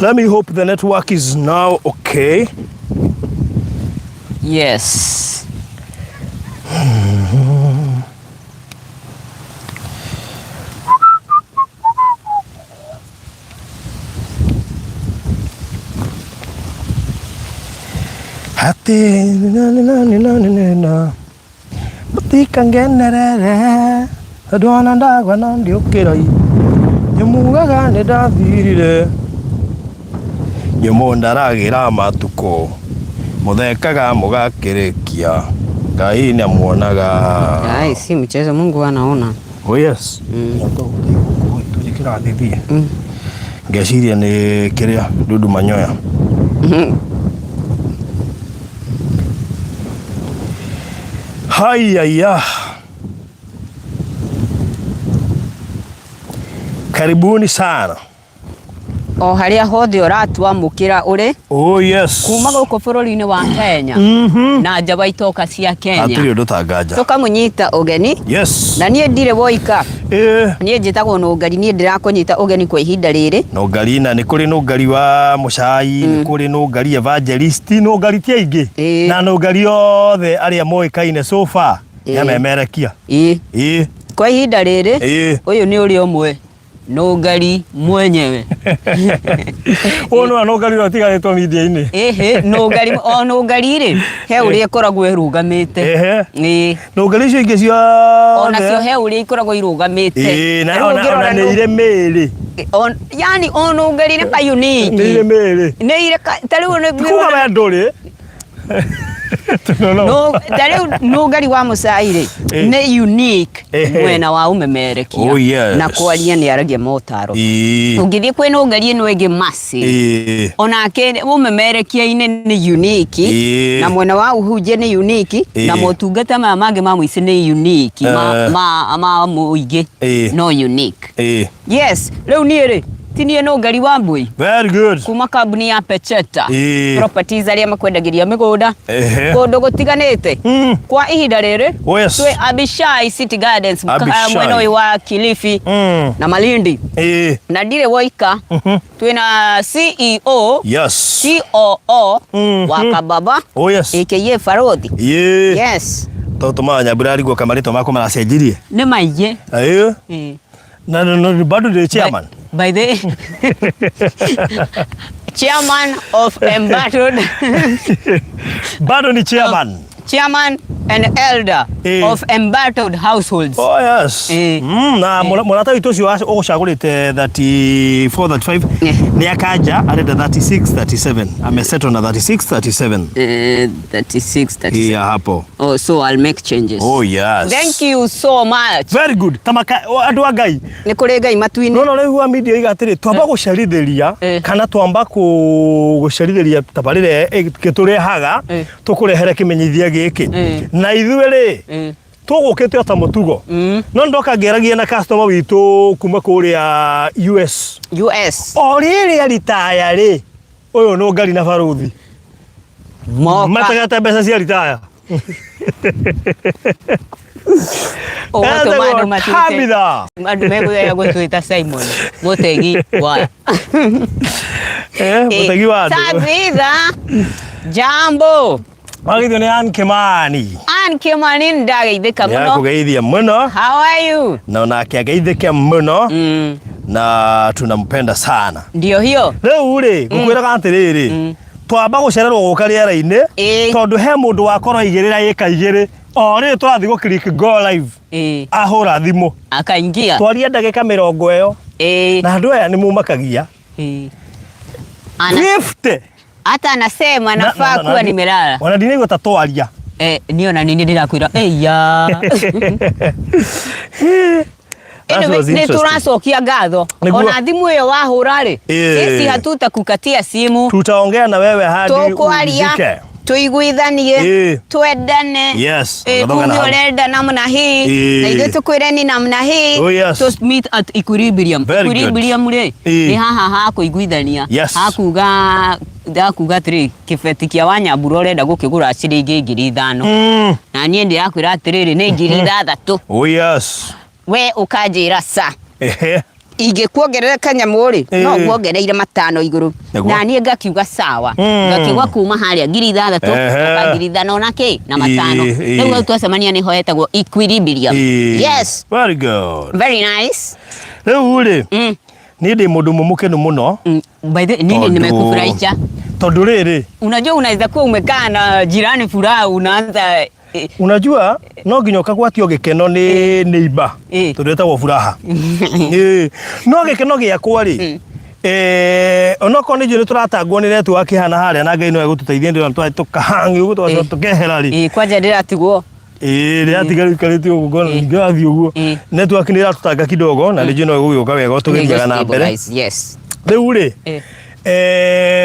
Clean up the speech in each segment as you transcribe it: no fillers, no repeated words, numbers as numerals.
Let me hope the network is now okay. Yes. Ati na na na na na na Mũtikangenerere tondũ ona ndagwa no ndiũkĩra Nyĩmugaga nĩ ndathirire Nyĩmũndaragĩra matukũ Mũthekaga mũgakĩrĩkia Ngai nĩamuonaga. Ai, si mchezo, Mungu anaona. Oh yes. Mm. Kĩrathithie. Mm. Ngeciria nĩ kĩrĩa Dudu Manyoya. Haiya. Karibuni sana. O harĩa hothe ũratwamũkĩra ũrĩ. Oh yes. Kuma gũkũ bũrũri-inĩ wa Kenya. Na nja wa itoka cia Kenya. Hatirĩ ũndũ ta nganja. Tũkamũnyita ũgeni. Yes. Na niĩ ndirĩ woika. Eh. Niĩ njĩtagwo Nũngari, niĩ ndĩrakũnyita ũgeni kwa ihinda rĩrĩ. Nũngari na nĩ kũrĩ Nũngari wa Mũcai, nĩ kũrĩ Nũngari Evangelist, Nũngari ti aingĩ. Ĩĩ. Na Nũngari othe arĩa moĩkaine so far nĩ Ĩĩ. amemerekia. Ĩĩ. Ĩĩ. Kwa ihinda rĩrĩ, Ĩĩ. ũyũ nĩ ũrĩa ũmwe Nũngari mwenyewe. Ũyũ nĩwe Nũngari ũrĩa ũtigarĩtwo media-inĩ. Ĩhĩ, Nũngari o Nũngari rĩ, he ũrĩa ĩkoragwo ĩrũgamĩte. Ehe. Ĩĩ. Nũngari icio ingĩ ciothe. Onacio he ũrĩa ikoragwo irũgamĩte. Ĩĩ, na Rĩu ona ũngĩrora ona nĩ nũ- irĩ mĩĩrĩ. On, yani o Nũngari nĩ ka unique. Nĩ irĩ mĩĩrĩ. Nĩ irĩ ka, ta rĩu nĩ Kuga we ndũrĩ. No, no. No, ta rĩu Nũngari wa Mũcai rĩ, Ĩĩ. nĩ unique Ehe. mwena wa ũmemerekia Oh, yes. na kwaria nĩ aragia motaro. Ĩĩ. Ũngĩthiĩ kwĩ Nũngari ĩno ĩngĩ Mercy, Ĩĩ. onake ũmemerekia-inĩ nĩ unique Ĩĩ. na mwena wa ũhunjia nĩ unique Ĩĩ. na motungata maya mangĩ ma mũici nĩ unique ma, Eh. ma, ma mũingĩ Ĩĩ. no unique. Ĩĩ. Yes, rĩu niĩ rĩ ti niĩ Nũngari wa Mbui Very good. kuma kambuni ya Pecheta Ĩĩ. Properties arĩa makwendagĩria mĩgũnda Ehe. kũndũ gũtiganĩte kwa ihinda rĩrĩ Oh, yes. twĩ Abishai City Gardens Abishai. mwena ũyũ wa Kilifi na Malindi Ĩĩ. na ndirĩ woika twĩna CEO Yes. COO wa Kababa Oh yes. aka Barothi Ĩĩ. yes Tondũ tũmaga nyambura arigwo kana marĩtwa makwa maracenjirie. nĩ maingĩ Ĩĩ. Ĩĩ. Na na na bado ndĩ chairman. By the chairman of embattled Bado ni chairman. chairman and elder Eh. of embattled households. Oh yes. Eh. Na mũrata witũ ũcio ũgũcagũrĩte 34 35 Eh. nĩ akanja arenda 36 37. Amesettle na 36 37. 36, 37. Yeah, hapo. Oh, so I'll make changes. Oh yes. Thank you so much. Very good. Tamaka andũ a Ngai. Nĩ kũrĩ Ngai matu-inĩ. No no rĩu wa media iga atĩrĩ twamba gũcerithĩria Eh. kana twamba gũcerithĩria tabarĩra ĩtũrehaga Eh. tũkũrehere kĩmenyithia gĩkĩ Eh. na ithuĩ rĩ Eh. tũgũkĩte o ta mũtugo no ndoka ngĩaragia na customer witũ kuma kũrĩa US US. o rĩrĩa ritaya rĩ ũyũ nũ ngari na baruthi Moka. mategete mbeca cia ritaya Ũgũtũma andũ matuĩke Tabitha. andũ megũthea gũtwĩta Simon mũtegi wa Eh, mũtegi wa andũ Tabitha. Jambo. Wagithio nĩ Ann Kimani Ann Kimani ndageithĩka mũno. nĩakũgeithia mũno How are you? na onake ageithĩke mũno na tunampenda sana Ndio hiyo. rĩu rĩ ngũkwĩraga atĩrĩrĩ twamba gũcererwo gũka rĩera-inĩ Ĩĩ. tondũ he mũndũ wakorwo aigĩrĩra ĩka igĩrĩ o rĩrĩ tũrathiĩ gũ click go live Ĩĩ. ahũra thimũ Akaingia. twaria ndagĩka mĩrongo ĩyo Ĩĩ. na andũ aya nĩ mumakagia Ĩĩ. Ana, 50 hata anasema nafaa kuwa nimelala. ona ndinaigua ta twaria Eh, niĩ ona nini ndĩrakwĩra ĩya. That Anyway, was nĩ interesting. tũracokia ngatho Nĩguo. ona thimũ ĩyo wahũra rĩ Ĩĩ. sisi hatutakukatia simu tutaongea na wewe hadi tũkwaria uridhike. tũiguithanie Ĩĩ. twendane Yes, Ĩĩ, ũgathoga na uge hau. ũrenda namna hii Ĩĩ. na ithuĩ tũkwĩre ni namna hii Oh, yes. to meet at equilibrium Very good. equilibrium rĩ Ĩĩ. nĩ haha ha kũiguithania Yes. hakuga ndakuga atĩrĩ kĩbeti kĩa wanyambura ũrenda gũkĩgũra ciringi 5,000 na niĩ ndĩrakwĩra atĩrĩrĩ nĩ 6,000 Oh yes. we ũkanjĩra sa Ehe. Ingĩkuongerera kanyamũ rĩ, no Ĩĩ. nguongereire 5 igũrũ. Nĩguo. Na niĩ ngakiuga sawa. Ngakĩgwa kuma harĩa 6,000 ngoka 5,000 na kĩ na 5. Rĩu hau twacemania nĩho hetagwo equilibrium. Yes. Very good. Very nice. Rĩu rĩ, niĩ ndĩ mũndũ ũmwe mũkenu mũno. By the nini nimekufurahisha. Tondũ rĩrĩ, Unajua unaweza kuwa umekaa na jirani furaha unaanza unajua no nginya ũkagwatio gĩkeno nĩ neighbor tondũ etagwo furaha. No gĩkeno gĩakwa rĩ, onokorwo nĩ ithuĩ nĩ tũratangwo nĩ network hana harĩa na Ngai no egũtũteithia ndĩrona twathi tũkahangi ũguo tũgacoka tũkehera rĩ. Kwanja ndĩratigwo. Ĩĩ rĩratiga rĩikarĩte ũguo ngona ningĩrathiĩ ũguo. Network nĩ ĩratũtanga kidogo na nĩ njũĩ no ĩgũgĩũka wega o tũgĩthiaga na mbere. Stabilize, yes. Rĩu rĩ,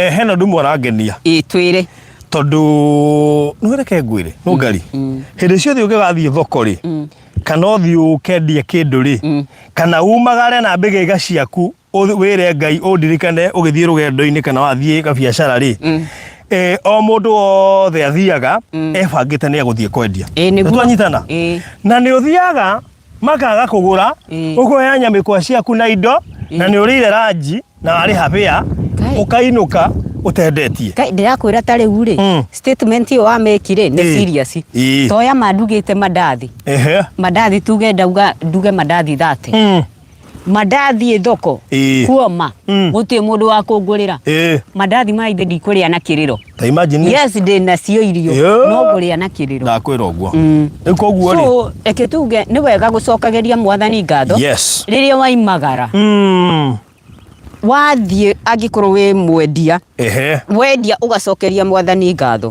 hena ũndũ ũmwe ũrangenia. Ĩĩ twĩre. Tondũ nĩ reke ngwĩre no ngari hĩndĩ ciothe ũngĩgathiĩ thoko rĩ, kana ũthiĩ ũkendie kĩndũ rĩ, kana umagare na mbĩgĩga ciaku wĩre Ngai ũndirikane ũgĩthiĩ rũgendo-inĩ kana wathiĩ gabiacara rĩ, o mũndũ wothe athiaga ebangĩte nĩ egũthiĩ kwendia. Ĩĩ, nĩguo. Nĩtwanyitana? Ĩĩ. Na nĩ ũthiaga makaga kũgũra, ũkoya nyamĩkwa ciaku na indo, na nĩ ũrĩire ranji na warĩha bĩa, Kai. ũkainũka ũtendetie. Kai ndĩrakwĩra ta rĩu rĩ, statement ĩyo wamĩki rĩ nĩ serious. Toya mandugĩte mandathi. Mandathi tuge ndauga nduge mandathi 30. Mandathi thoko kuoma gũtirĩ mũndũ wa kũngũrĩra. Mandathi ma ithe ndikũrĩa na kĩrĩro. Ta imagine. Yes, ndĩ nacio irio no ngũrĩa na kĩrĩro. Ndakwĩra ũguo. Rĩu koguo rĩ. So reke tuge nĩ wega gũcokagĩria mwathani ngatho. Yes. Rĩrĩa waimagara. Wathiĩ angĩkorwo wĩ mwendia. Wendia ũgacokeria mwathani ngatho.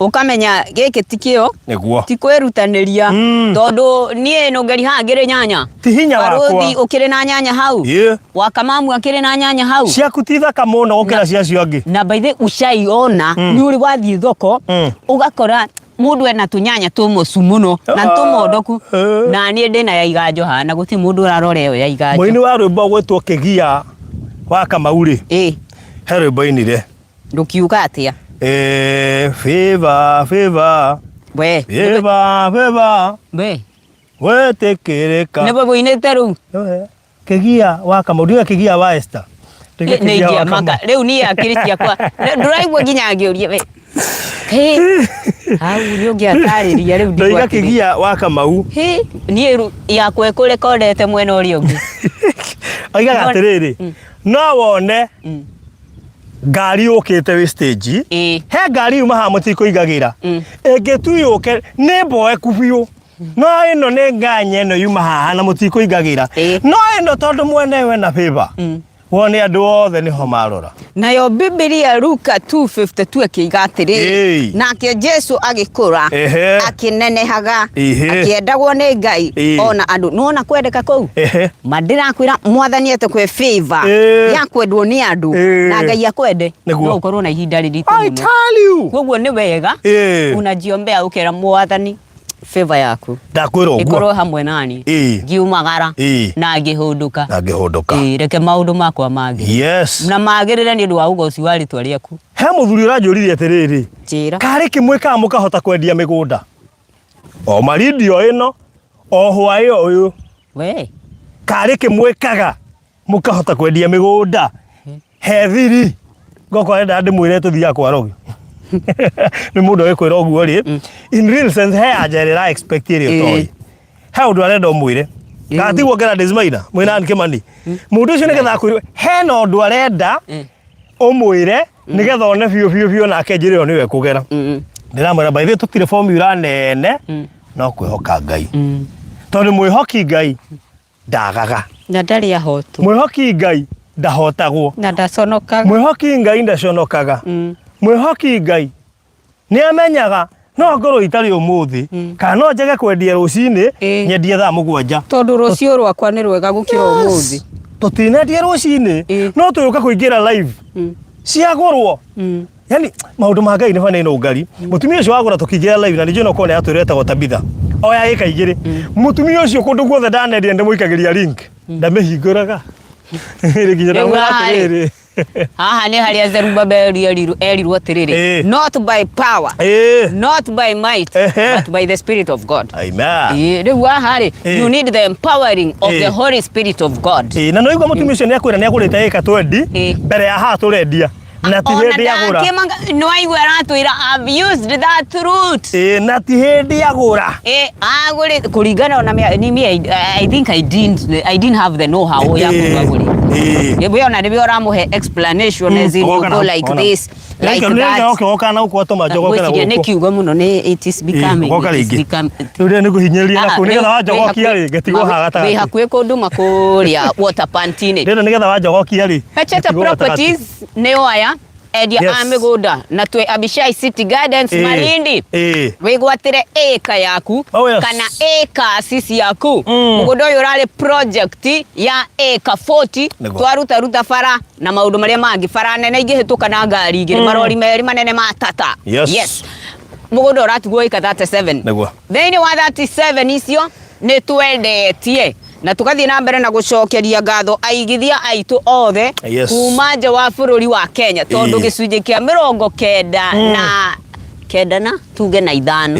Ũkamenya gĩkĩ ti kĩo. Nĩguo. Ti kwĩrutanĩria. Tondũ niĩ nũngeri haha ngĩrĩ nyanya. Ti hinya wakwa. Barũthi ũkĩrĩ na nyanya hau. Wakamamu akĩrĩ na nyanya hau. Ciaku ti thaka mũno gũkĩra cia acio angĩ. Na by the way ucaiona nĩ ũrĩ wathiĩ thoko ũgakora mũndũ ena tũnyanya tũmocu mũno na tũmondoku na niĩ ndĩna ya iganjo haha na gũtirĩ mũndũ ũrarora ĩyo ya iganjo. Mũini wa rwĩmbo gwĩtwo Kĩgia wa Kamau rĩ, he rwĩmbo ainire. Ndũkiuga atĩa? Favor, favor. We. Favor, favor. We. Wetĩkĩrĩka. Nĩwe wũinĩte rĩu? Kĩgia wa Kamau, ndiũĩ Kĩgia wa Esther. Nĩ ingĩamaka rĩu niĩ akiri ciakwa ndũraigua nginya ngĩũria we. Hau nĩ ũngĩatarĩria rĩu Ndoiga Kĩgia wa Kamau. Niĩ yakwa ĩkũrekondete mwena ũrĩa ũngĩ. Oigaga atĩrĩrĩ, no wone ngari yũkĩte wĩ stage, he ngari yuma haha mũtikũigagĩra, ĩngĩ tu yũke nĩ mboeku biũ, no ĩno nĩ nganya ĩno yuma haha na mũtikũingagĩra, no ĩno tondũ mwene we na favor, wone andũ othe nĩho marora. Nayo Bibilia Luka 2:52 ĩkĩiga atĩrĩrĩ, nake Jesu agĩkũra akĩnenehaga, akĩendagwo nĩ Ngai ona andũ. Nĩwona kwendeka kũu? Ma ndĩrakwĩra mwathani etũkwe favor ya kwendwo nĩ andũ na Ngai akwende, no ũkorwo na ihinda rĩritũ I mũno. tell you. Koguo nĩ wega unajiombea ũkera mwathani favor yaku Ndakwĩra ũguo. ĩkorwo hamwe nani ngiumagara na ngĩhũndũka. Na ngĩhũndũka. Reke maũndũ makwa mangĩ. Yes. Na magĩrĩre nĩ ũndũ wa ũgoci wa rĩtwa rĩaku. He mũthuri ũranjũririe atĩrĩrĩ, Njĩra. Karĩ kĩmwĩkaga mũkahota kwendia mĩgũnda? O marindio ĩno, o hwaĩ o ũyũ. We. Karĩ kĩmwĩkaga mũkahota kwendia mĩgũnda? He thiri. Ngoko arenda ndĩmwĩre tũthiaga kwa rogi. Nĩ mũndũ agĩkwĩra ũguo rĩ, in real sense he anja ĩrĩa ĩra expect ĩrĩa ũtoĩ. He ũndũ arenda ũmwĩre. Kana tiguo Gladys Maina, mwĩna Ann Kimani. Mũndũ ũcio nĩgetha akwĩre hena ũndũ arenda ũmwĩre nĩgetha one biũ biũ biũ nake njĩra ĩyo nĩyo ekũgera. Ndĩramwĩra by the way tũtirĩ formula nene no kwĩhoka Ngai. Tondũ mwĩhoki Ngai ndagaga. Na ndarĩ ahotwo. Mwĩhoki Ngai ndahotagwo. Na ndaconokaga. Mwĩhoki Ngai ndaconokaga. Mwĩhoki Ngai nĩ amenyaga no ngorwo itarĩ ũmũthĩ kana no njage kwendia rũcinĩ nyendie thaa 7. Tondũ rũciũ rwakwa nĩ rwega gũkĩra ũmũthĩ. Tũtinendia rũcinĩ no tũgĩũka kũingĩra live ciagũrwo. Yani maũndũ ma Ngai nĩ banene ũngari. Mũtumia ũcio wagũra tũkĩingĩra live na nĩ njũĩ no korwo nĩ atwĩra etagwo Tabitha. Oya ĩka 2. Mũtumia ũcio kũndũ guothe ndanendia ndĩmũikagĩria link. Ndamĩhingũraga. Rĩnginya Rĩu ndamwĩra haha rĩ. atĩrĩrĩ. Haha nĩ harĩa Zerubabeli erirwo atĩrĩrĩ, not by power, not by might, but by the spirit of God. Amen. Ĩĩ, rĩu haha rĩ, you need the empowering of the Holy Spirit of God. Ĩĩ, na nĩwaigua mũtumia ũcio nĩakwĩra nĩagũrĩte ĩka twendi mbere ya haha tũrendia na ti Ona hĩndĩ agũra. Nĩwaigua aratwĩra I've used that route. Ĩĩ, na ti hĩndĩ agũra. Eh, agũrĩ kũringana ona ni me I think I didn't have the know how ya kuga agũrĩ. Nĩwe ona nĩwe ũramũhe explanation as in you Ũgoka go na- like ona. this, like Reke that. oke na gũkũ atũma njogokera Ngwĩciria nĩ gũkũ. kiugo mũno nĩ it is becoming, Ũgoka it is rĩngĩ. Rĩu rĩrĩa nĩ kũhinyĩrĩria na Ah, kũu nĩgetha rĩu wanjogokia rĩ ngatigwo haha wĩ gatagatĩ. hakuhĩ kũnduma kũrĩa water pantini. Rĩrĩa nĩgetha wanjogokia rĩ Hacheta ngatigwo gatagatĩ. Properties nĩo aya endia a mĩgũnda na twĩ Abishai City Gardens, Malindi. Wĩgwatĩre ĩka yaku kana ĩka ciaku. Mũgũnda ũyũ ũrarĩ project ya ĩka 40. Twaruta ruta bara na maũndũ marĩa mangĩ, bara nene ingĩhĩtũka na ngari igĩrĩ, marori merĩ manene ma tata. Yes, mũgũnda ũratigwo ĩka 37. Thĩinĩ wa 37 icio nĩ twendetie na tũgathiĩ na mbere na gũcokeria ngatho aigithia aitũ othe kuma nja wa bũrũri wa Kenya, tondũ gĩcunjĩ kĩa 99 na tuge na ithano,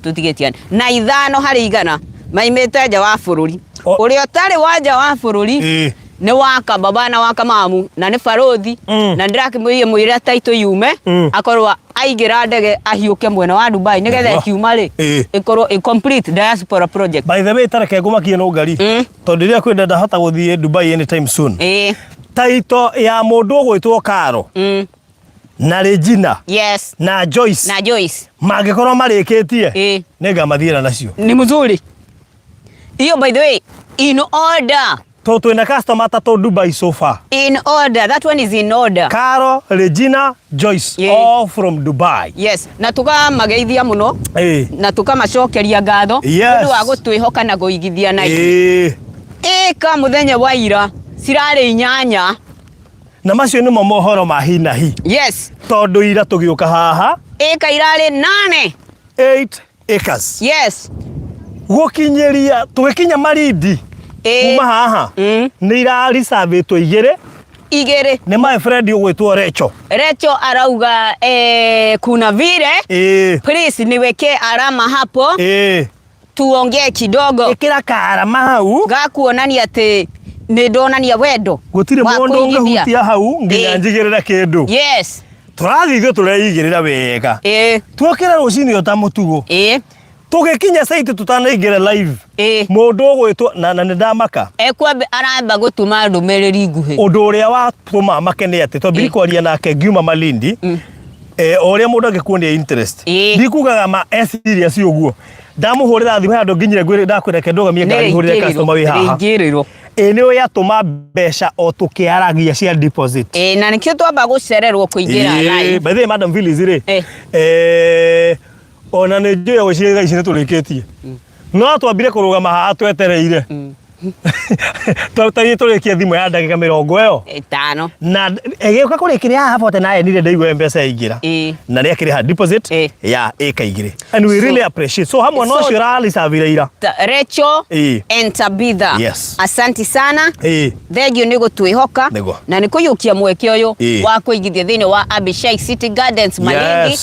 tũtigĩtie na 5% maimĩte nja wa bũrũri. Ũrĩa ũtarĩ wa nja wa bũrũri nĩ waka baba na waka mamu na nĩ barothi, na ndĩrakĩmwĩrie mwĩre taitũ yume akorwo aingĩra ndege ahiũke mwena wa Dubai nĩgetha ĩkiuma rĩ, ĩkorwo ĩ complete diaspora project. By the way, tareke ngũmakie no ngari, tondũ rĩrĩa kwenda ndahota gũthiĩ Dubai anytime soon. Taito ya mũndũ ũgwĩtwo Karo na Regina na Joyce na Joyce mangĩkorwo marĩkĩtie, nĩngamathiĩra nacio. Ni mzuri hiyo, by the way, in order. Tondũ twĩna customer atatũ Dubai so far. In order, that one is in order. Karo, Regina, Joyce, all from Dubai. Yes, na tukamageithia muno na tukamacokeria ngatho nĩ ũndũ wa gũtwĩhoka na kũigithia na ithuĩ. Ĩka mũthenya wa ira cirarĩ 8. Na macio nĩmo mohoro ma hi na hi. Tondũ ira tũgĩũka haha Ĩka irarĩ 8. 8 acres. Gũkinyĩria tũgĩkinya Malindi kuma haha nĩ irarisavĩtwo 2. 2. Nĩ my friend ũgwĩtwo Recho. Recho arauga kuna vile please niweke alama hapo tuongee kidogo. Ĩkĩra karama hau. Gakuonania atĩ nĩ ndonania wendo Gũtirĩ wa mũndũ kũigithia. ũngĩhutia hau nginya njigĩrĩre kĩndũ. Tũrathiĩ ithuĩ tũreigĩrĩra wega. Tuokĩra rũcinĩ o ta mũtugo. Tũgĩkinya site tũtanaingĩra live. Mũndũ ũgwĩtwo na nĩ ndamaka. Ekwambe aramba gũtũma ndũmĩrĩri nguhĩ. Ũndũ ũrĩa watũma make nĩ atĩ twambire kwaria nake ngiuma Malindi. O ũrĩa mũndũ angĩkuonia interest. Ndikugaga ma e serious ũguo. Ndamũhũrĩra thimũ handũ nginyire ngwĩre ndakwĩra reke ndũgamie ngari hũrĩre customer wĩ haha. Rĩingĩrĩrwo. Ĩ nĩ ũĩ atũma mbeca o tũkĩaragia cia deposit. Na nĩkĩo twamba gũcererwo kũingĩra live. By the way, Madam Phyllis rĩ, ona nĩ njũĩ gwĩciria thaa ici nĩ tũrĩkĩtie. No twambire kũrũgama haha twetereire. Tũthiĩ tũrĩkie thimũ ya ndagĩka mĩrongo ĩyo 5. Na ĩgĩũka kũrĩkĩria haha bote na nire ndaigua mbeca yaingĩra. Na nĩ akĩrĩha deposit ya ĩka 2. And we really appreciate. So hamwe na ũcio ũrarisavire ira. Recho and Tabitha. Asanti sana. Thengio nĩ gũtwĩhoka na nĩ kũiyũkia mweke ũyũ wa kũigithia thĩinĩ wa Abishai City Gardens Malindi.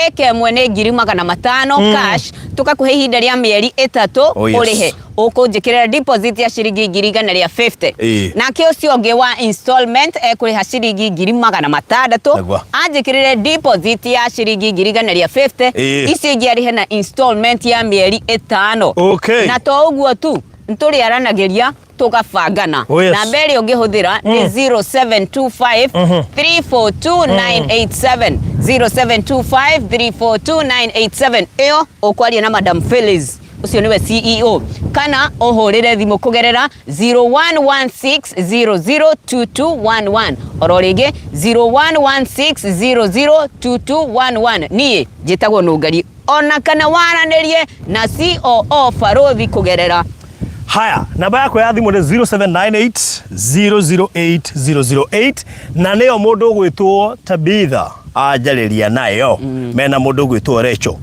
Ĩka ĩmwe nĩ 500,000 cash, tũgakũhe ihinda rĩa mĩeri 3 ũrĩhe. Ũkũnjĩkĩrĩra deposit ya ciringi ngiri igana rĩa 50. Nake ũcio ũngĩ wa installment ekũrĩha ciringi 600,000. Anjĩkĩrĩre deposit ya ciringi ngiri igana rĩa 50. Icio ingĩ arĩhe na installment ya mĩeri 5. Na to ũguo tu, nĩtũrĩaranagĩria tũgabangana. Namba ĩrĩa ũngĩhũthĩra nĩ 0725 342 987, 0725 342 987. Ĩyo ũkwaria na Madam Phyllis, ũcio nĩwe CEO, kana ũhũrĩre thimũ kũgerera 0116002211. Oro rĩngĩ 0116002211. Niĩ njĩtagwo Nũngari, ona kana waranĩrie na COO Barothi kũgerera Haya, namba yakwa ya thimũ nĩ 0798 008 008, na nĩyo mũndũ ũgwĩtwo Tabitha anjarĩria nayo mena mũndũ ũgwĩtwo Recho.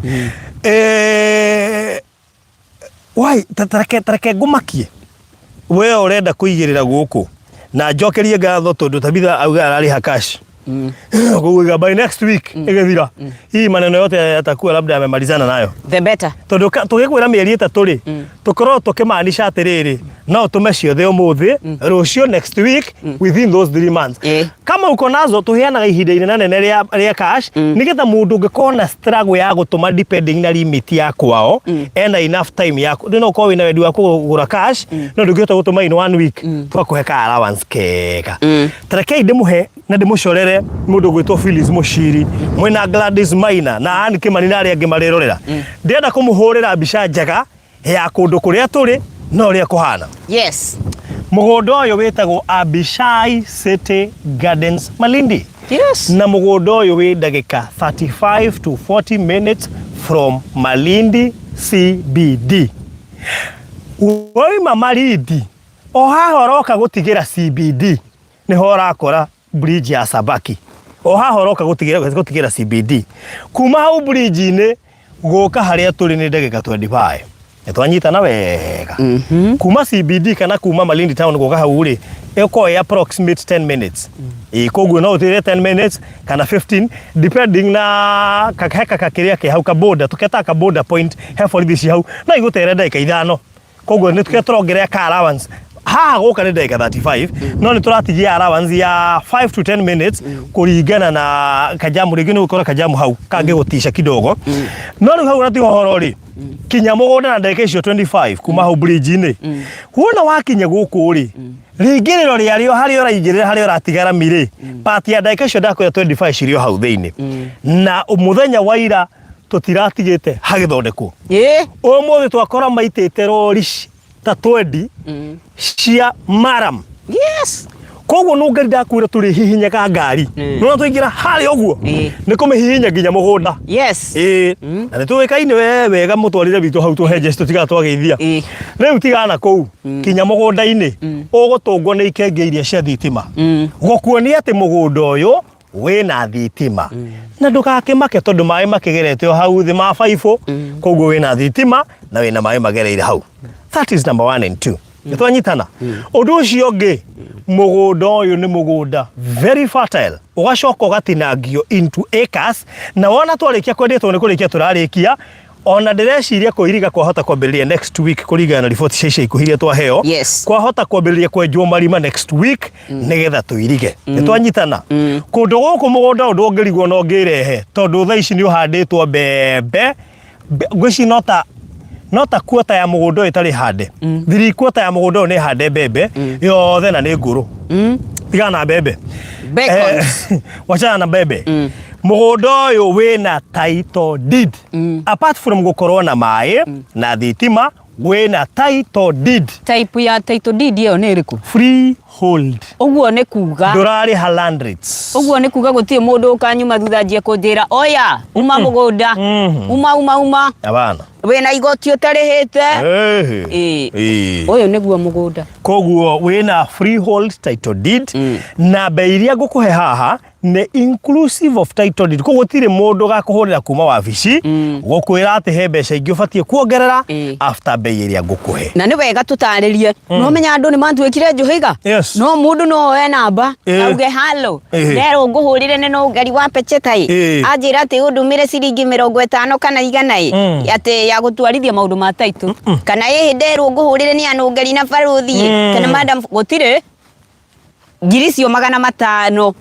Wai, tareke ngũmakie we ũrenda kũigĩrĩra gũkũ Na njokerie ngatho tondũ Tabitha auga ararĩha cash. Kuga by next week ĩgĩthira. Hii maneno yote yatakuwa labda amemalizana nayo. The better. Tondũ tũgĩkwĩra mĩeri 3 rĩ, tũkorwo tũkĩmaanisha atĩrĩrĩ, no tũme ciothe ũmũthĩ, rũciũ, next week, within those 3 months. Kama uko nazo, tũheanaga ihinda inene rĩa cash nĩgetha mũndũ ũngĩkorwo na struggle ya gũtũma, depending na limit ya kwao, ena enough time ya no ũkorwo wĩna wendi wa kũgũra cash no ndũngĩhota gũtũma in one week, tũgakũhe ka allowance kega. Tarekei ndĩmũhe na ndĩmũcorere mũndũ ũgwĩtwo Phyllis Mũciri mwĩna Gladys Maina na Ann Kĩmani na arĩa angĩ marĩrorera. Ndĩrenda kũmũhũrĩra mbica njega ya kũndũ kũrĩa tũrĩ na ũrĩa kũhana. Mũgũnda ũyũ wĩtagwo Abishai City Gardens, Malindi. Na mũgũnda ũyũ wĩ ndagĩka 35 to 40 minutes from Malindi CBD. Woima Malindi o haha ũroka gũtigĩra CBD, nĩho ũrakora bridge ya Sabaki. O haha ũroka gũtigĩra CBD, kuma hau bridge-inĩ gũka harĩa tũrĩ nĩ ndagĩka 25. Nĩ twanyitana wega? Kuma CBD kana kuma Malindi town gũka hau rĩ, ĩkorwo ĩ approximate 10 minutes. Ĩ koguo no ũtĩre 10 minutes kana 15, depending na he kaka kĩrĩa kĩ hau ka border, tũketaga ka border point, he borithi ci hau, no igũtere ndagĩka 5. Koguo nĩ tuge tũrongerera ka allowance haha gũka nĩ ndagĩka 35, no nĩ tũratigia allowance ya 5 to 10 minutes kũringana na kajamu. Rĩngĩ nĩ gũkora kajamu hau kangĩgũtica kidogo, no rĩu hau na tiho horo rĩ, kinya mũgũnda na ndagĩka icio 25 kuma hau bridge-inĩ. Wona wakinya gũkũ rĩ, rĩingĩrĩro rĩarĩo harĩa ũraingĩrĩra, harĩa ũratiga rami rĩ, part ya ndagĩka icio ndakwĩra 25 cirĩ o hau thĩinĩ. Na mũthenya wa ira tũtiratigĩte hagĩthondekwo. Ũmũthĩ twakora maitĩte rori ta 20 cia maram. Koguo nũ ngari ndakwĩra tũrĩhihinyaga ngari. Nĩwona twaingĩra harĩa ũguo, nĩ kũmĩhihinya nginya mũgũnda. Ĩĩ, na nĩ tũĩkaine we wega mũtwarĩre witũ hau tũhenje tũtigaga twageithia. Rĩu tigana kũu kinya mũgũnda-inĩ, ũgũtũngwo nĩ ikenge iria cia thitima, gũkuonia atĩ mũgũnda ũyũ wĩna thitima. Na ndũgakĩmake tondũ maĩ makĩgerete o hau thĩ ma baibũ. Koguo wĩna thitima na wĩna maĩ magereire hau. That is number one and two. Nĩ twanyitana? Ũndũ ũcio ũngĩ, mũgũnda ũyũ nĩ mũgũnda very fertile, ũgacoka ũgatinangio into acres. Na wona twarĩkia kwendia, tondũ nĩ kũrĩkia tũrarĩkia, ona ndĩreciria kũiriga kwahota kwambĩrĩria next week kũringana na riboti cia ica ikuhĩ iria twaheo. Kwahota kwambĩrĩria kwenjwo marima next week nĩgetha tũirige. Nĩ twanyitana? Kũndũ gũkũ mũgũnda ũndũ ũngĩrigwo no ngĩrehe, tondũ thaa ici nĩ ũhandĩtwo mbembe. Ngwĩciria no ta kuota ya mũgũnda ũyũ ĩtarĩ hande, 3/4 ya mũgũnda ũyũ nĩ hande mbembe yothe na nĩ ngũrũ. Tigana na mbembe. Bacons. Wachana na mbembe. Mũgũnda ũyũ wĩna title deed. Apart from gũkorwo na maĩ na thitima, wĩna title deed. Type ya title deed ĩyo nĩ ĩrĩkũ? Freehold. Ũguo nĩ kuga Ndũrarĩha land rates. Ũguo nĩ kuga gũtirĩ mũndũ ũkanyuma thutha njie kũnjĩra, "Oya, uma mũgũnda, uma, uma, uma." Abana. Wĩna igoti ũtarĩhĩte. Ĩĩ. Ĩĩ. Ĩĩ. Ũyũ nĩguo mũgũnda. Koguo wĩna freehold title deed, na mbei iria ngũkũhe haha nĩ inclusive of title deed. Koguo gũtirĩ mũndũ ũgakũhũrĩra kuma wabici gũkwĩra atĩ he mbeca ingĩ ũbatiĩ kuongerera after mbei ĩrĩa ngũkũhe. Na nĩ wega tũtarĩrie, no menya andũ nĩ matuĩkire njũhĩga. No mũndũ no oe namba, auge, "Halo, nderwo ngũhũrĩre nĩ no ngari wa pecheta ĩ, anjĩra atĩ ũndũmĩre ciringi 50 kana 100 ĩ, atĩ ya gũtwarithia maũndũ ma title, kana ĩhĩ nderwo ngũhũrĩre nĩ anũngari na barũthi ĩ, kana madam." Gũtirĩ ngiri icio 500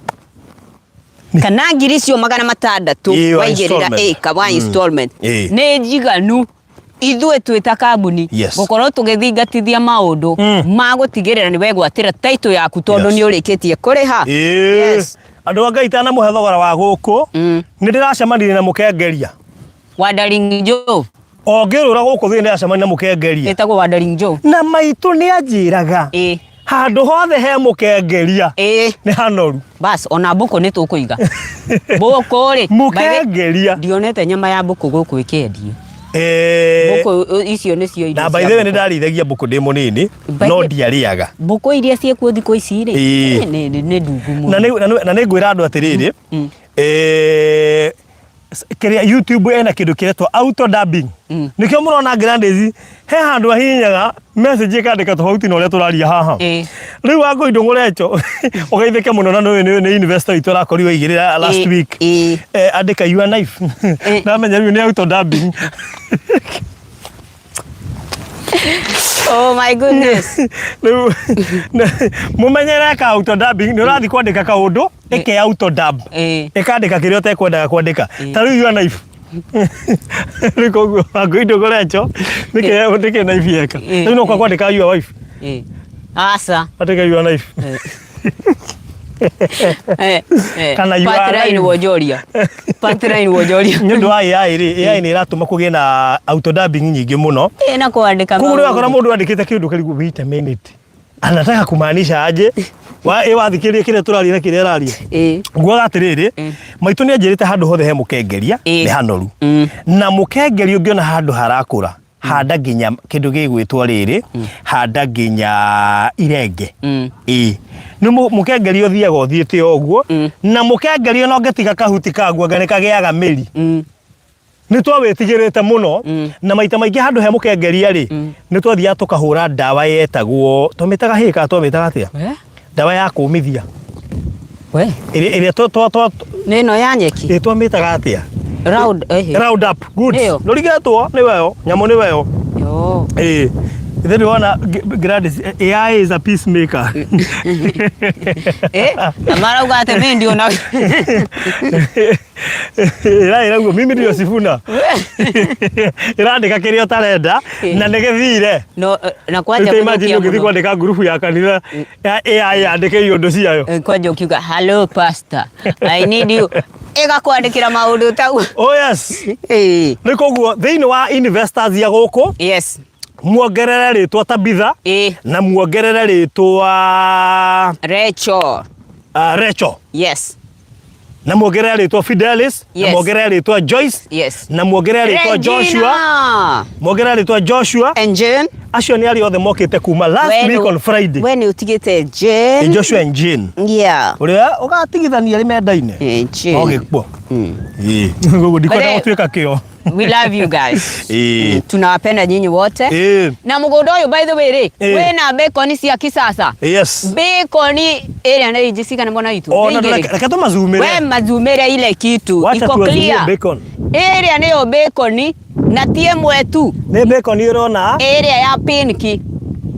kana ngiri icio 600 Ĩĩ, wa waigĩrĩra installment. ĩka wa installment nĩ njiganu ithuĩ twĩ ta kambuni gũkorwo tũgĩthingatithia maũndũ ma gũtigĩrĩra nĩ wegwatĩra title yaku, tondũ nĩ ũrĩkĩtie kũrĩha. Andũ a Ngai, itanamũhe thogora wa gũkũ, nĩ ndĩracemanirie na mũkengeria. Wandering Joe. O ngĩrũra gũkũ thĩinĩ, ndĩracemania na mũkengeria. Ĩtagwo Wandering Joe. Na maitũ nĩ anjĩraga handũ hothe he mũkengeria nĩ hanoru. Bas, ona mbũkũ nĩ tũkũiga mbũkũ rĩ. Mũkengeria. Ndionete nyama ya mbũkũ gũkũ ĩkĩendio. Mbũkũ icio nĩcio irio Na by cia the way, mbũkũ. nĩ ndarĩithagia mbũkũ ndĩ mũnini, no ndiarĩaga. Mbũkũ iria ciĩkuo thikũ ici rĩ, nĩ ndungu Na mũno. Na nĩ ngwĩra andũ atĩrĩrĩ, Kĩrĩa YouTube ĩna kĩndũ kĩretwo auto dubbing. Nĩkĩo mũrona Gladys he handũ ahihinyaga message ĩkandĩka tofauti na ũrĩa tũraria haha. Rĩu Wangũi Ndũng'ũrecho ũgeithĩke mũno na nĩ nĩ investor witũ arakorirwo aigĩrĩra last week. Eh, andĩka your knife. Ndamenya rĩu nĩ auto dubbing. Oh my goodness. Rĩu mũmenyere ka auto dubbing nĩ ũrathiĩ kwandĩka kaũndũ ĩke auto dub. Ĩkandĩka kĩrĩa ũtekwendaga kwandĩka. Ta rĩu your knife. Rĩu koguo Wangũi Ndũng'ũrecho nĩkĩ nĩkĩ knife yeka. Rĩu no kwandĩka your wife. Aca. Andĩka your knife. Kana you are Patline alive. wonjoria. Patline wonjoria. Nĩ ũndũ wa AI rĩ, AI nĩ ĩratũma kũgĩe na auto dubbing nyingĩ mũno. Na kwandĩka Koguo rĩu wakora mũndũ andĩkĩte kĩndũ kĩrigwo wait a minute. Anataka kumaanisha aje? Wa ĩ wathikĩrĩria kĩrĩa tũraria na kĩrĩa araria. Nguaga atĩrĩrĩ, maitũ nĩ anjĩrĩte handũ hothe he mũkengeria nĩ hanoru. Na mũkengeria ũngĩona handũ harakũra, handa nginya kĩndũ gĩgwĩtwo rĩrĩ, handa nginya irenge. Ĩĩ. Nĩ mũkengeria ũthiaga ũthiĩte o ũguo, na mũkengeria ona ũngĩtiga kahuti kaguo anga nĩ kagĩaga mĩri. Nĩ twawĩtigĩrĩte mũno, na maita maingĩ handũ he mũkengeria rĩ, nĩ twathiaga tũkahũra ndawa yetagwo, twamĩtaga hĩ kana twamĩtaga atĩa? Ndawa ya kũmithia. We. Ĩrĩa ĩrĩa twa twa twa Nĩ ĩno ya nyeki. Ĩ twamĩtaga atĩa? Round eh. Round up. Good. Nĩyo. Ndũrigĩtwo nĩ weyo, nyamũ nĩ weyo. Yo. Ĩ. Ithe ndĩrona Gladys, AI is a peacemaker. Eh, na marauga atĩ mimi ndio na Ĩra ĩrauga mimi ndio Sifuna. Ĩrandĩka kĩrĩa ũtarenda na nĩ gĩthire. No na kwanja Rĩu ta imagine kũthũkia ũngĩthiĩ mũno. kwandĩka ngurubu ya kanitha ya AI yandĩke iũndũ ciayo. Kwanja ũkiuga hello pastor I need you ĩgakwandĩkĩra maũndũ tau. Oh yes. Ĩĩ. Nĩ koguo thĩinĩ wa investors ya gũkũ Yes. muongerere rĩtwa Tabitha na muongerere rĩtwa Rachel. Rachel. Yes. Na muongerere rĩtwa Fidelis, na muongerere rĩtwa Joyce, na muongerere rĩtwa Joshua, muongerere rĩtwa Joshua and Jane. Acio nĩ arĩa othe mokĩte kuma last week on Friday. We nĩ ũtigĩte Jane. Joshua and Jane. Yeah. Ũrĩa ũgatigithania arĩ mendaine. Jane. No gĩkuo. Ĩĩ. Koguo ndikwenda gũtuĩka kĩo. We love you guys. Ĩĩ. Tunawapenda nyinyi wote. Ĩĩ. Na mũgũnda ũyũ by the way rĩ, Ĩĩ. wĩna bacon cia kisasa. Yes. Bacon ĩrĩa nĩ inji cigana mwana witũ? Ona Nĩ igĩrĩ. reke tũmazumĩre. We mazumĩre ile kitu Wacha iko tuazumie clear. bacon. Ĩrĩa nĩyo bacon na ti ĩmwe tu. Nĩ bacon ũrona. Ĩrĩa ya pinki.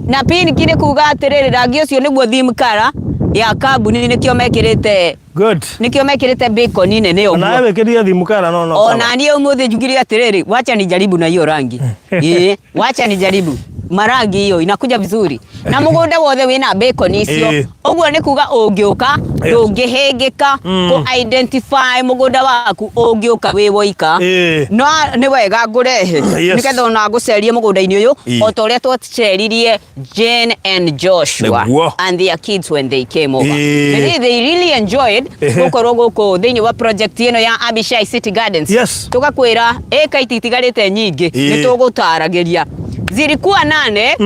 Na pinki nĩ kuga atĩrĩrĩ rangi ũcio nĩguo theme color ya kambuni nĩkĩo mekĩrĩte. Good. Nĩkĩo mekĩrĩte bacon nene ũguo. Nawe wĩkĩrire theme color no no. Ona niĩ ũmũthĩ njugire atĩrĩrĩ, wacha nijaribu na hiyo rangi. Ĩĩ, wacha nijaribu. Marangi hiyo inakuja vizuri. Na mũgũnda wothe wĩna bacon icio. Ũguo nĩ kuga ũngĩũka ndũngĩhĩngĩka kũ identify mũgũnda waku ũngĩũka wĩ woika. No nĩ wega ngũrehe nĩgetha ona ngũcerie mũgũnda-inĩ ũyũ o ta ũrĩa twaceririe Jane and Joshua Nĩguo. and their kids when they came over. Ĩĩ. They really enjoyed gũkorwo gũkũ thĩinĩ wa project ĩno ya Abishai City Gardens. Yes. Tũgakwĩra ĩka ititigarĩte nyingĩ nĩ tũgũtaragĩria. Zilikuwa nane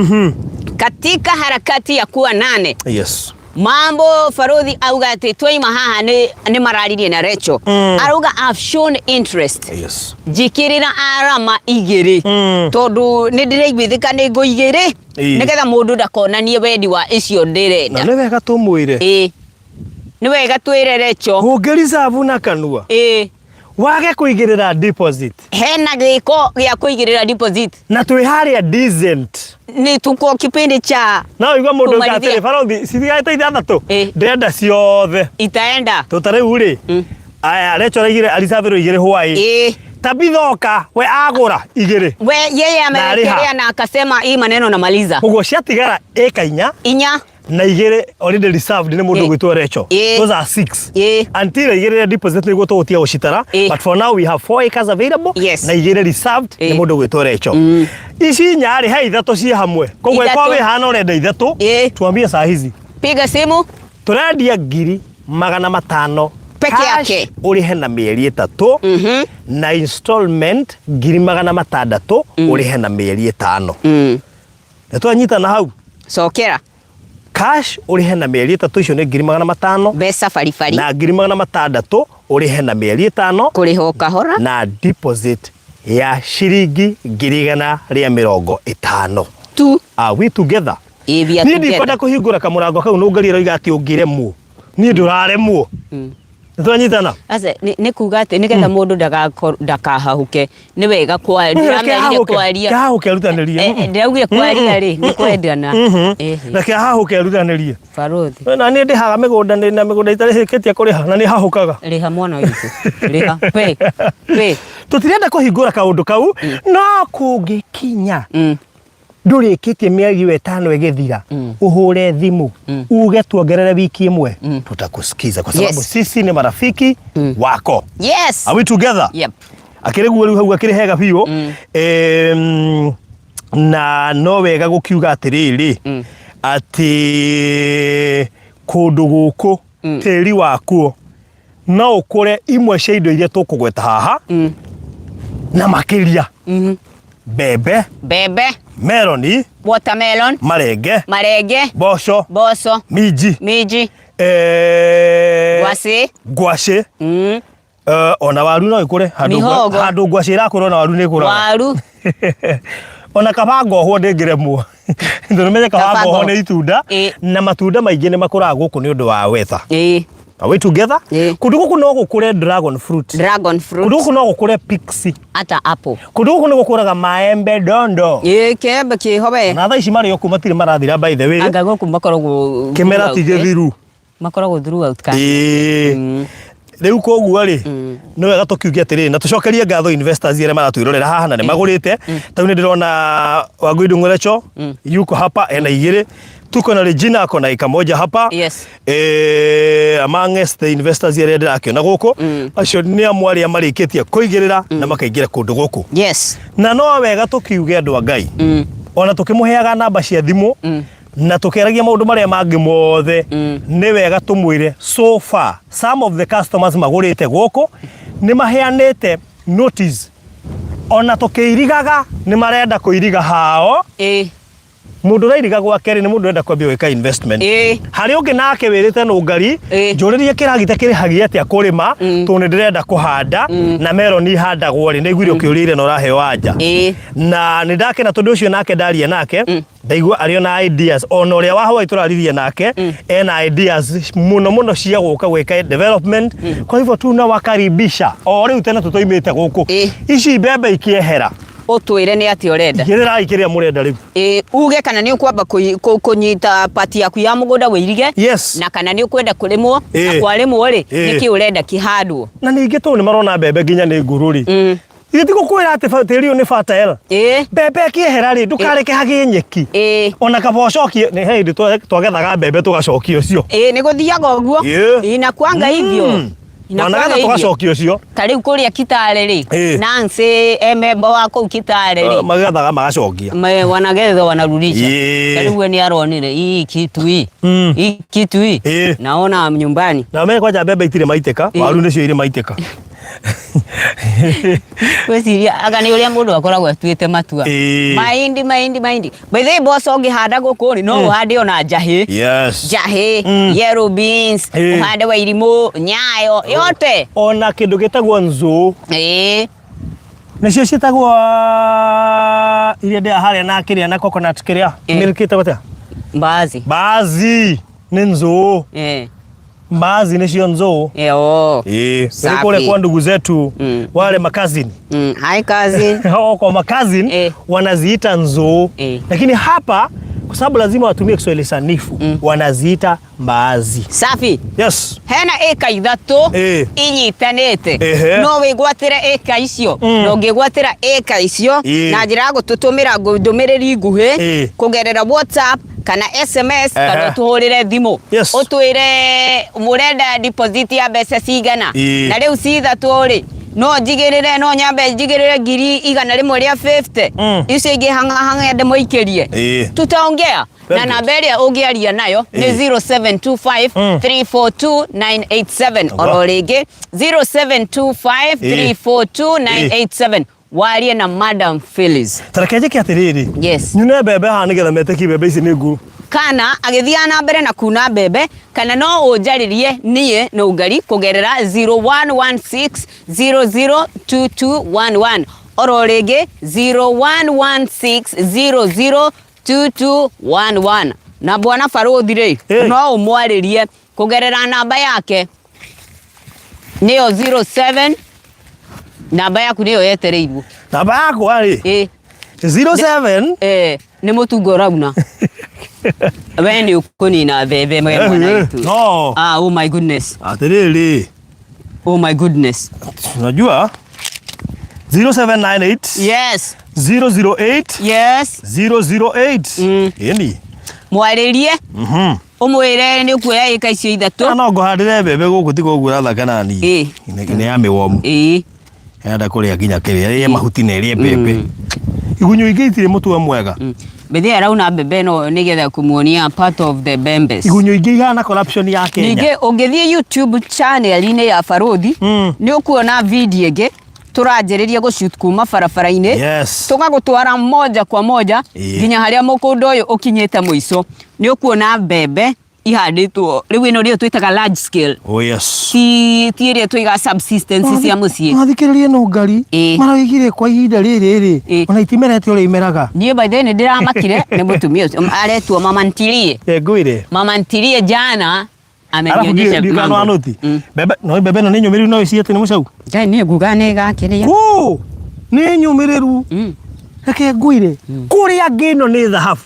katika harakati ya kuwa nane. Yes. Mambo Farodhi auga atĩ twaima haha nĩ nĩ mararirie na Rachel. Arauga I've shown interest. Yes. Njikĩrĩra arama igĩrĩ tondũ nĩ ndĩraiguithĩka nĩ ngũ igĩrĩ nĩgetha mũndũ ndakonanie wendi wa icio Na ndĩrenda. nĩ wega tũmwĩre. Ĩĩ. Nĩ wega twĩre Rachel. Ũngĩ reserve na kanua. Ĩĩ. Wage kũigĩrĩra deposit. Hena gĩko gĩa kũigĩrĩra deposit. Na twĩ harĩa decent. Nĩ tuko kipindi cha Na ũigua mũndũ Kũmarithia. atĩrĩ barothi citigarĩte ithathatũ. Ĩĩ. Ndĩrenda ciothe. Itaenda. Tũ ta rĩu rĩ. Aya Rachel aigire areserve igĩrĩ hwaĩ. Ĩĩ. Tabitha oka we agũra igĩrĩ. We yeye Na arĩha. amewekelea na akasema hii maneno namaliza. Ũguo ciatigara ĩka inya. Inya. Na igĩrĩ already reserved nĩ mũndũ ũgwĩtwo Rachel. Those are 6. Until aigĩrĩre deposit nĩguo tũgũtiga gũcitara. But for now we have 4 acres available. Yes. Na igĩrĩ reserved nĩ mũndũ ũgwĩtwo Rachel. Ici inya rĩ he ithatũ ciĩ hamwe. Koguo Ithatũ. ĩkorwo wĩ hana ũrenda ithatũ. Tuambie saa hizi. Piga simu. Tũrendia 500,000 Peke cash yake. ũrĩhe na mĩeri ĩtatũ na installment 600,000 ũrĩhe na mĩeri ĩtano. Nĩ twanyitana hau? Cokera. Cash ũrĩhe na mĩeri 3, icio nĩ 500,000. Mbeca baribari. Na 600,000 ũrĩhe na mĩeri 5. Kũrĩha o kahora. Na deposit ya ciringi 150,000. Tu. Are we together? Ĩ, we are Niĩ together. ndikwenda kũhingũra kamũrango kau nũngari ĩroiga atĩ ũngĩremwo. Niĩ ndũraremwo. Nĩtwanyitana? Aca, nĩ kuga atĩ nĩgetha mũndũ ndakahahũke nĩ wega kwa ndĩramerire kwaria. Kehahũke erutanĩrie. Ndĩraugire kwaria rĩ nĩ kwendana. Ehe. Reke ahahũke erutanĩrie. Barũthi. Na niĩ ndĩhaga mĩgũnda, ndĩ na mĩgũnda itarĩkĩtie kũrĩha na nĩ hahũkaga. Rĩha mwana witũ. Rĩha. Pay. Pay. Tũtirenda kũhingũra kaũndũ kau, no kũngĩkinya ndũrĩkĩtie mĩeri ĩyo 5 ĩgĩthira, ũhũre thimũ uge tuongerere wiki 1, tutakusikiza kwa sababu sisi ni marafiki wako. Yes. Are we together? Yep. Akĩrĩ guo rĩu hau akĩrĩ hega biũ. Na no wega gũkiuga atĩrĩrĩ, atĩ kũndũ gũkũ tĩri wakuo no ũkũre imwe cia indo iria tũkũgweta haha na makĩria mbembe, mbembe, meloni, watermelon, marenge, marenge, mboco, mboco, minji, minji, ngwacĩ, ngwacĩ, ona waru no ĩkũre handũ Mihogo. Handũ ngwacĩ ĩrakũra ona waru nĩ ĩkũraga. Waru. Ona kaba ngohwo ndĩngĩremwo, tondũ menye kaba Kaba ngohwo ngohwo. nĩ itunda na matunda maingĩ nĩ makũraga gũkũ nĩ ũndũ wa weather. Are we together? Ĩ. Kũndũ gũkũ no gũkũre dragon fruit. Dragon fruit. Kũndũ gũkũ no gũkũre pixie. Ata apple. Kũndũ gũkũ nĩ gũkũraga maembe dondo. Ĩ, kĩembe kĩho we. Na thaa ici marĩ o kũu matirĩ marathira, by the way. Anga gũkũ makoragwo Kĩmera ti throughout, eh? gĩthiru. Makoragwo throughout ka. Ĩĩ. Rĩu koguo rĩ, nĩ wega tũkiuge atĩrĩrĩ na tũcokerie ngatho investors arĩa maratwĩrorera haha na nĩ magũrĩte. Tarĩu nĩ ndĩrona Wangui Ndung'urecho yuko hapa ena 2, tuko na Regina ako na eka moja hapa. Amongst the investors arĩa ndĩrakĩona gũkũ, acio nĩ amwe arĩa marĩkĩtie kũigĩrĩra na makaingĩra kũndũ gũkũ. Na no wega tũkiuge andũ a Ngai, ona tũkĩmũheaga namba cia thimũ na tũkĩaragia maũndũ marĩa mangĩ mothe, nĩ wega tũmwĩre so far some of the customers magũrĩte gũkũ nĩ maheanĩte notice, ona tũkĩirigaga nĩ marenda kũiriga hao. Mũndũ ũrairiga gwake rĩ, nĩ mũndũ ũrenda kwambia gwĩka investment. Harĩ ũngĩ nake wĩrĩte nũngari, njũrĩrie kĩragita kĩrĩhagia atĩa kũrĩma, tondũ nĩ ndĩrenda kũhanda na meroni ihandagwo rĩ, nĩ iguire ũkĩũrĩire na ũraheo anja. Na nĩ ndakena tondũ ũcio nake ndaria nake ndaigua arĩ ona ideas, ona ũrĩa wa Hawaii tũraririe nake ena ideas mũno mũno cia gũka gwĩka development. Kwa hivyo tunawakaribisha o rĩu tena tũtoimĩte gũkũ. Ici mbembe ikĩehera, Ũtwĩre nĩ atĩa ũrenda. Igĩrĩrai kĩrĩa mũrenda rĩu. Ĩ, uge kana nĩ ũkwamba kũnyita pati yaku ya mũgũnda wĩirige, na kana nĩ ũkwenda kũrĩmwo, na kwarĩmwo rĩ, nĩkĩ ũrenda kĩhandwo. Na ningĩ tondũ nĩ marona mbembe nginya nĩ ngũrũ rĩ, ithuĩ ti gũkwĩra atĩ tĩri ũyũ nĩ fertile. Mbembe ĩkĩehera rĩ, ndũkareke hagĩe nyeki. Ona kaba ũcokie, nĩ he hĩndĩ twagethaga mbembe tũgacokia ũcio. Ĩ, nĩ gũthiaga ũguo. Inakuanga hivyo. Inakuanga Wanagetha hivyo. tũgacokia ũcio. Ta rĩu kũrĩa Kitale rĩ, Nancy ememba wa kũu Kitale rĩ, Magethaga magacokia. Wanagetha wanarudisha. Ta rĩu we nĩ aronire hii kitu hii, hii kitu hii, naona nyumbani. Na menye kwanja mbembe itirĩ maitĩka, waru nĩcio irĩ maitĩka. Gwĩciria anga nĩ ũrĩa mũndũ akoragwo atuĩte matua. Mahindi, mahindi, mahindi. By the way, mboco ũngĩhanda gũkũ rĩ, no ũhande ona njahĩ. Njahĩ, yellow beans, ũhande wairimũ, nyayo, yote. Ona kĩndũ gĩtagwo nzũũ. Nĩcio ciĩtagwo iria ndĩaga harĩa na kĩrĩa na coconut kĩrĩa. Milk ĩtagwo atĩa? Mbaazi. Mbaazi nĩ nzũũ. Mbaazi nĩcio nzũũ. Oh. Nĩ Safi. kule kwa ndugu zetu wale makazini. Hi cousin. Hao kwa makazini wanaziita nzũũ. Lakini hapa kwa sababu lazima watumie Kiswahili sanifu, wanaziita mbaazi. Safi. Yes. Hena ĩka 3 inyitanĩte. No wĩgwatĩre ĩka icio. Na ũngĩgwatĩra ĩka icio na njĩra ya gũtũtũmĩra ndũmĩrĩri nguhĩ kũgerera WhatsApp kana SMS kana ũtũhũrĩre thimũ. Ũtwĩre mũrenda deposit ya mbeca cigana. Na rĩu ci 3 rĩ, no njigĩrĩre, no nyambe njigĩrĩre 150,000. Icio ingĩ hang'a hang'a ndĩmũikĩrie. Tutaongea. Very Na good. namba ĩrĩa ũngĩaria nayo nĩ 0725 342 987. Oro rĩngĩ 0725 342 987. Warie na Madam Phyllis. Ta reke njĩke atĩrĩrĩ. Yes. Nyune mbembe haha nĩgetha metĩkie mbembe ici nĩ ngũrũ. Kana agĩthiaga na mbere na kuna mbembe, kana no ũnjarĩrie niĩ Nũngari kũgerera 0116002211 oro rĩngĩ 0116002211. Na bwana Barũthi rĩ, Ĩ. no ũmwarĩrie kũgerera namba yake nĩyo 07, namba yaku nĩyo yetereirwo. Namba yakwa rĩ? Ĩ. 07. Eh, nĩ mũtungo ũrauna. We nĩ ũkũnina mbembe we mwana witũ. No. Ah, oh my goodness. Atĩrĩrĩ. Oh my goodness. Unajua 0798 Yes. 008 Yes. 008. Ĩni. Mwarĩrie. Ũmwĩre nĩ ũkuoya ĩka icio ithatũ. No ngũhandĩre mbembe gũkũ tiga ũguo ũrathaka nani. Ĩ. Nĩ ya mĩwomu. Ĩ. Enda kũrĩa nginya kĩrĩa ĩrĩe mahuti na ĩrĩe mbembe. Igunyũ ingĩ itirĩ mũtwe mwega. Mbethĩ arauna mbembe ĩno nĩgetha kũmuonia part of the mbembes. Igunyũ ingĩ ihana corruption ya Kenya. Ningĩ ũngĩthiĩ YouTube channel-inĩ ya Barũthi nĩ ũkuona video ĩngĩ tũranjĩrĩria gũ shoot kuma barabara-inĩ tũgagũtwara moja kwa moja nginya harĩa mũgũnda ũyũ ũkinyĩte mũico. Nĩ ũkuona mbembe ihandĩtwo rĩu ĩno nĩyo twĩtaga large scale. Oh yes. Ti ĩrĩa tũigaga subsistence cia mũciĩ. Mwathikĩrĩrie Nũngari maraigire kwa ihinda rĩrĩ rĩ ona itimerete ũrĩa imeraga. Niĩ by the way nĩ ndĩramakire nĩ mũtumia ũcio aretwo mama ntilie. Ngwĩre. Mama ntilie jana Arabu amenionyesha ndiũĩ kana mambo. wanũti. Mbembe no mbembe ĩno nĩ nyũmĩrĩru no ĩciĩte nĩ mũcau. Ngai niĩ nguga nĩ ĩgakĩrĩa. Kũ nĩ nyũmĩrĩru. Reke ngwĩre kũrĩa ngĩ ĩno nĩ thahabu.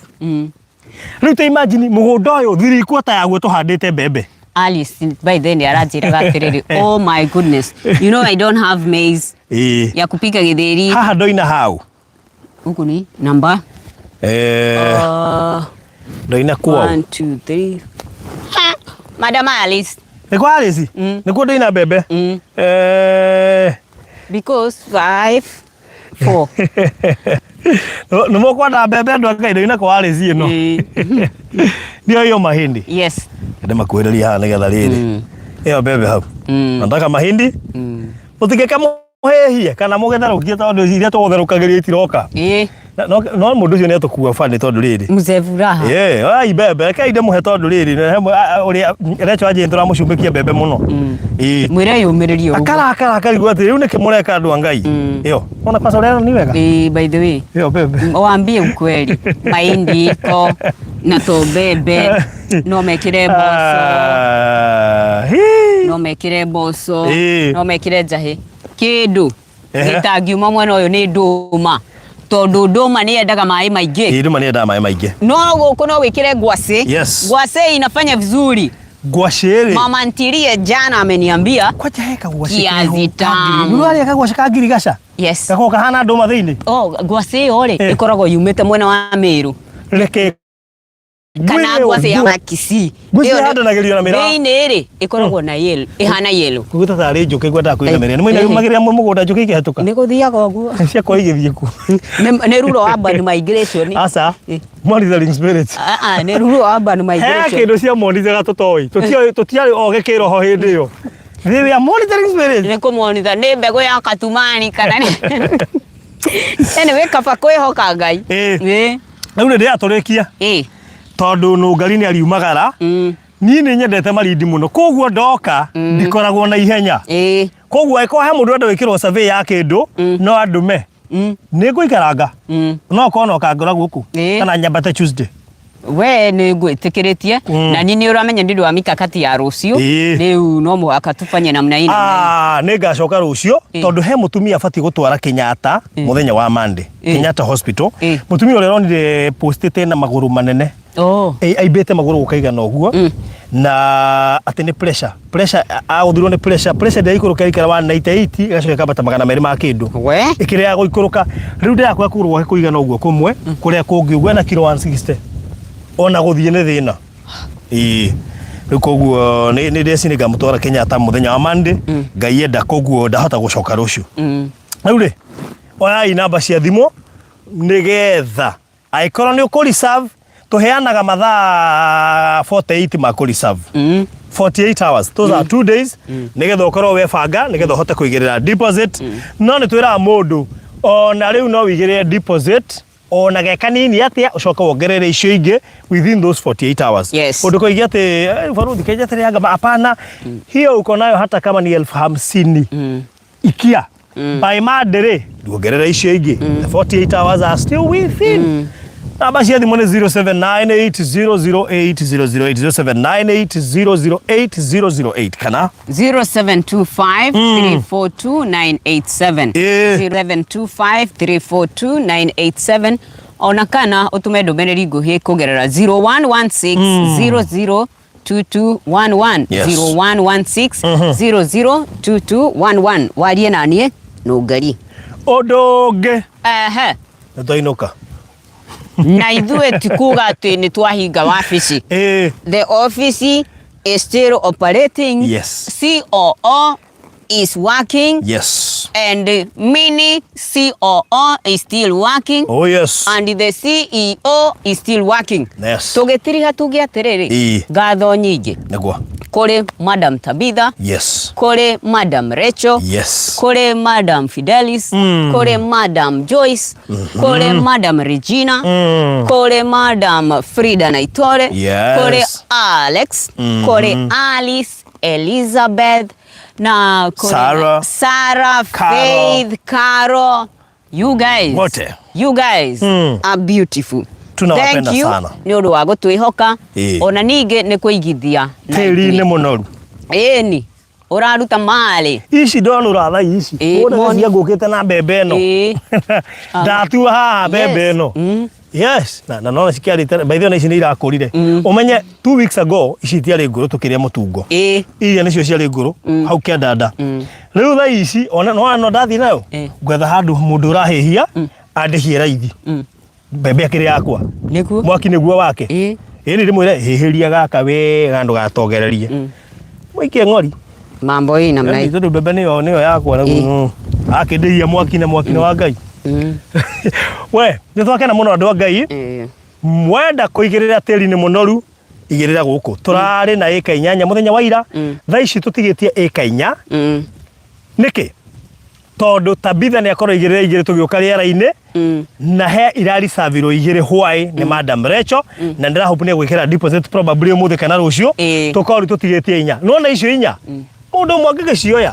Rĩu ta imagine mũgũnda ũyũ 3/4 yaguo tũhandĩte mbembe. Alice by then aranjĩraga atĩrĩrĩ, oh my goodness, you know I don't have maize ya kupika gĩtheri. Haha ndoina hau. Huku ni namba Ndoina kwao. 1 2 3. Ha, Madam Alice. Nĩ kwa Alice? Nĩkuo ndoina mbembe. Because 5 4. Nĩ mũkwenda mbembe andũ a Ngai ndoina kwa Alice ĩno. Ndio hiyo mahindi. Yes. Ndĩmakuhĩrĩria haha nĩgetha rĩrĩ. Ĩyo mbembe hau. Nataka mahindi. Mũtingĩka mũhĩhie kana mũgĩtherũkie tondũ iria tũgũtherũkagĩria itiroka. No no mũndũ ũcio nĩ etũkua bani tondũ rĩrĩ. Mzee Furaha. Ĩĩ, oyai mbembe, rekei ndĩmũhe tondũ rĩrĩ, ũrĩa Recho anjĩrire tũramũcumbĩkia mbembe mũno. Ĩĩ. Mwĩre yũmĩrĩrie ũguo. Akarakara akarigwo atĩ rĩu nĩkĩ mũreka andũ a Ngai. Ĩyo, ona kwanza ũrĩa ni wega. Ĩĩ, by the way. Ĩyo mbembe. Waambie ukweli. Mahindi iko na to mbembe no mekĩre mboco. Ah, hii. No mekĩre mboco. Ĩĩ. No mekĩre njahĩ. Kĩndũ gĩtangiuma mwena ũyũ nĩ ndũma. Tondũ ndũma nĩ yendaga maĩ maingĩ. Ĩĩ, ndũma nĩ yendaga maĩ maingĩ. No gũkũ no wĩkĩre ngwacĩ. Yes. Ngwacĩ inafanya vizuri. Ngwacĩ rĩ. Mama ntilie jana ameniambia. Kwanja he kagwacĩ Kiazi keho ka ngiri. tamu. Nĩ ũrarĩa kagwacĩ ka ngirigaca? Yes. Gakoragwo kahana ndũma thĩinĩ? Oh, ngwacĩ ĩyo rĩ, ĩkoragwo yumĩte mwena wa Meru. Reke Kana ngwĩre ngwacĩ ya ũguo. Kisii. Ngwacĩ Ĩyo nĩ- ĩhandanagĩrio na mĩraa. Thĩinĩ rĩ, ĩkoragwo na yellow, ĩhana yellow. Kũguta tarĩ njũkĩ ngwendaga kũinamĩrĩra. Nĩ mũinamagĩrĩra mũgũnda njũkĩ ikĩhetũka? Nĩ gũthiaga ũguo. Ciakwa igĩthiĩ kuo. Nĩ rural urban migration. Aca. Monitoring spirit. Ah, ah, nĩ rural urban He migration. kĩndũ cia monitoraga tũtoĩ. Tũtiarĩ oge kĩroho hĩndĩ ĩyo. They were monitoring spirit. Nĩ kũmonita nĩ mbegũ ya katumani kana nĩ Anyway, kaba kwĩhoka Ngai. Ĩĩ. Ĩĩ. Rĩu nĩ ndĩratũrĩkia. Ĩĩ. Tondũ Nũngari nĩ ariumagara. Niĩ nĩ nyendete Malindi mũno. Koguo ndoka ndikoragwo na ihenya. Ĩĩ. Koguo angĩkorwo he mũndũ ũrenda gwĩkĩrwo survey ya kĩndũ no andũme. Nĩ ngũikaranga. No ũkorwo na ũkangora gũkũ. Kana nyambate Tuesday. We nĩ ngwĩtĩkĩrĩtie na niĩ nĩ ũramenya nĩ ũndũ wa mikakati ya rũciũ. Rĩu no mũhaka tũbanye namna hii namna hii. Ah, nĩ ngacoka rũciũ tondũ he mũtumia abatiĩ gũtwara Kenyatta mũthenya wa Monday. Kenyatta Hospital. Mũtumia ũrĩa ũronire postĩte na magũrũ manene. Oh. Aimbĩte magũrũ gũkaigana ũguo na atĩ nĩ pressure. Pressure agũthirwo nĩ pressure. Pressure ndĩraikũrũka ĩraikara 198 ĩgacoka ĩkambata 200 ma kĩndũ. We? Ĩkĩrega gũikũrũka. Rĩu ndĩrakwĩra kũgũrũ gwake kũigana ũguo kũmwe kũrĩa kũngĩ ũguo ena kiro 160. Ona gũthiĩ nĩ thĩna. Ĩĩ. Rĩu koguo nĩ ndeci nĩ ngamũtwara Kenyatta mũthenya wa Monday. Ngai enda koguo ndahota gũcoka rũciũ. Rĩu rĩ, oyai namba cia thimũ nĩgetha angĩkorwo nĩ ũkũ reserve tũheanaga mathaa 48 ma kũ reserve. 48 hours those are 2 days nĩgetha ũkorwo webanga nĩgetha ũhote kũigĩrĩra deposit. No nĩ twĩraga mũndũ ona rĩu no wĩigĩrĩre deposit Ona ge kanini atia ucoke wongerere icio ingĩ within those 48 hours. Undu koigia ati baruthi kenjetere anga hapana, hiyo uko nayo hata kama ni 50,000 ikia by Monday rĩ ndwongerere icio ingĩ. The 48 hours are still within. Namba cia thimũ nĩ 0798008008, 0798008008 kana 0725 342 987. 0725 342 987, ona kana utume ndũmĩrĩri nguhĩ kũgerera 0116 00 2211. 0116 002211, warie naniĩ nũngari. Ũndũ ũngĩ, nĩ twainũka. Na ithuĩ ti kuga atĩ nĩ twahinga wabici. The office is still operating. COO is working. And mini COO is still working. Oh yes. And the CEO is still working. Tũgĩtiriha tuge atĩrĩrĩ, ngatho nyingĩ kũrĩ Madam Tabitha, kũrĩ Madam Rachel, kũrĩ Madam Fidelis, kũrĩ Madam Joyce, kũrĩ Madam Regina, kũrĩ Madam Frida Naitore, kũrĩ Alex, kũrĩ Alice Elizabeth na kũrĩ Sarah. Sarah, Carol. Faith, Caro. You guys, Wote. you guys are beautiful. Tunawapenda Thank you sana. nĩ ũndũ wa gũtwĩhoka, ona ningĩ nĩ kũigithia na Tĩri-inĩ ithuĩ. mũnoru. Ĩni ũraruta marĩ. Ici ndonũra thaa ici. Wona moni. cia ngũkĩte na mbembe ĩno. Ndatua haha mbembe ĩno. Yes, na nona cikĩarĩte, by the way, na ici nĩ irakũrire. Ũmenye 2 weeks ago ici itiarĩ ngũrũ tũkĩrĩa mũtungo. Iria nĩcio ciarĩ ngũrũ hau kĩandanda. Rĩu thaa ici ona no no ndathiĩ nayo ngwetha handũ mũndũ ũrahĩhia andĩhie raithi. Mbembe akĩrĩ yakwa. Mwaki nĩguo wake. Ĩĩ nĩ ndĩmwĩre hĩhĩria gaka wega ndũgatogererie. Mũikie ng'ori. Mambo hii namna hii. Tondũ mbembe nĩyo yakwa rĩu. Akĩndĩhia mwaki na mwaki nĩ wa Ngai. We, nĩ twakena mũno andũ a Ngai. Mwenda kũigĩrĩra tĩri-inĩ mũnoru, igĩrĩra gũkũ. Tũrarĩ na ĩka 8 mũthenya wa ira. Thaa ici tũtigĩtie ĩka 4. Nĩkĩ? Tondũ Tabitha nĩ akorwo igĩrĩra igĩrĩ tũgĩũka rĩera-inĩ, na he iraricavirwo igĩrĩ hwaĩ nĩ Madam Rachel, na ndĩrahope nĩ egwĩkĩra deposit probably ũmũthĩ kana rũciũ. Tũkorwo rĩu tũtigĩtie 4. Nĩwona icio 4, mũndũ ũmwe angĩgĩcioya,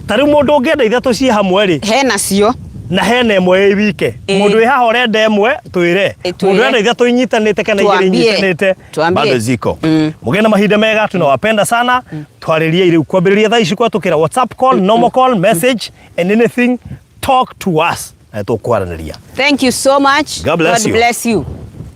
ta rĩu mũndũ ũngĩenda ithatũ ciĩ hamwe rĩ, Hena cio. Na hena ĩmwe ĩ wike. Mũndũ wĩ haha ũrenda ĩmwe, twĩre. Twĩre. Mũndũ ũrenda ithatũ inyitanĩte kana igĩrĩ Tuambie. inyitanĩte, Tuambie. bado ziko. Mũgĩe na mahinda mega, tunawapenda sana. Twarĩriei rĩu kwambĩrĩria thaa ici kũhetũkĩra WhatsApp call, normal call, message and anything, talk to us na tũkwaranĩria. Thank you so much. God bless God you. bless you.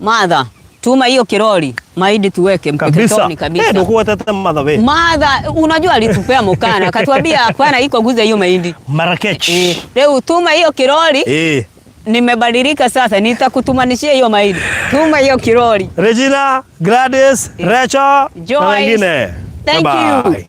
Mother, tuma hiyo kiroli mahindi tuweke Kabisa. mpeketoni kabisa. Ndũkũgwetete mother we. Mother, unajua alitupea mukana akatuambia hapana iko guza hiyo mahindi. Marrakech. Leo tuma hiyo kiroli. Nimebadilika sasa, nitakutumanishia hiyo mahindi. Tuma hiyo kiroli. Regina, Gladys, Rachel na Joyce. wengine. Thank Bye you. bye.